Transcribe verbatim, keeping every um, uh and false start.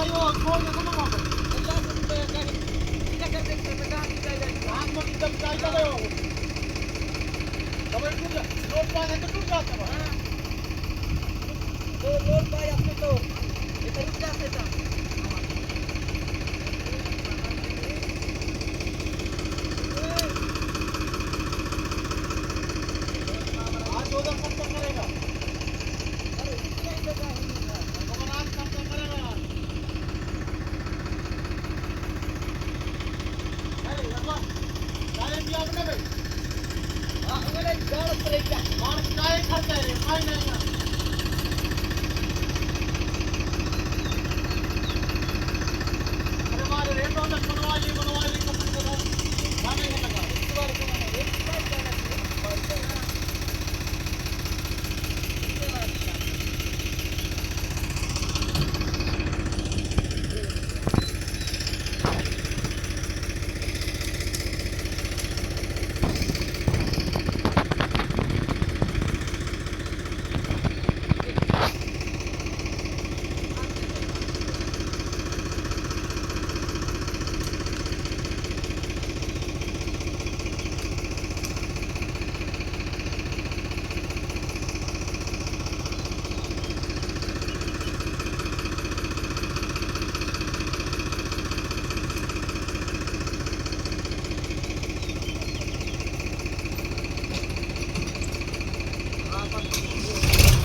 वो छोड़ दे, समझ लो। पचास रुपये का ही, सीधा कर देते हैं, पचास रुपये का ही। हाथ में एकदम जायका गया हो। दवाई टूट जा, लोड पाए है तो टूट जाता है। हाँ। तो लोड पाए अपने तो, ये तो रुक जाते था। आज दो हज़ार सत्तर करेगा। अरे, इतना ही लगा है। भगवान आज सत्तर करेगा यार। अरे, भगवान, सारे भी आपने भाई। हाँ, मैंने गाड़ से लेके। और काय खर्चा है रे? काय नहीं?